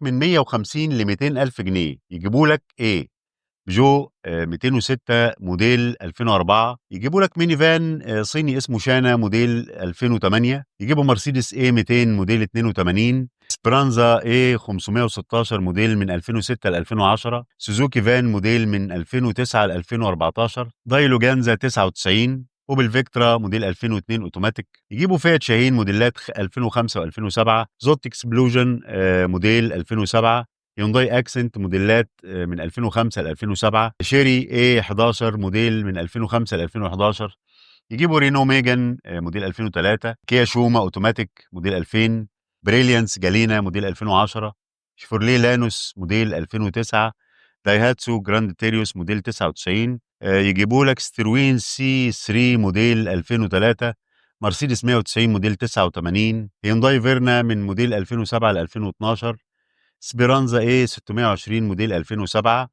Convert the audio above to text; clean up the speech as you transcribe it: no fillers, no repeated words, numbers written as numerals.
من 150 ل 200 ألف جنيه يجيبوا لك إيه؟ بيجو 206 موديل 2004، يجيبوا لك ميني فان صيني اسمه شانا موديل 2008، يجيبوا مرسيدس A 200 موديل 82، سبرانزا A 516 موديل من 2006 ل 2010، سوزوكي فان موديل من 2009 ل 2014، دايلو جانزا 99، اوبل فيكترا موديل 2002 اوتوماتيك، يجيبوا فيات شاهين موديلات 2005 و2007، زوت اكسبلوجن موديل 2007، هيونداي اكسنت موديلات من 2005 ل 2007، شيري اي 11 موديل من 2005 ل 2011، يجيبوا رينو ميجان موديل 2003، كيا شوما اوتوماتيك موديل 2000، بريليانس جالينا موديل 2010، شيفورليه لانوس موديل 2009، دايهاتسو جراند تيريوس موديل 99، يجيبوا لك ستروين سي 3 موديل 2003، مرسيدس 190 موديل 89، هيونداي فيرنا من موديل 2007 ل 2012، سبيرانزا اي 620 موديل 2007.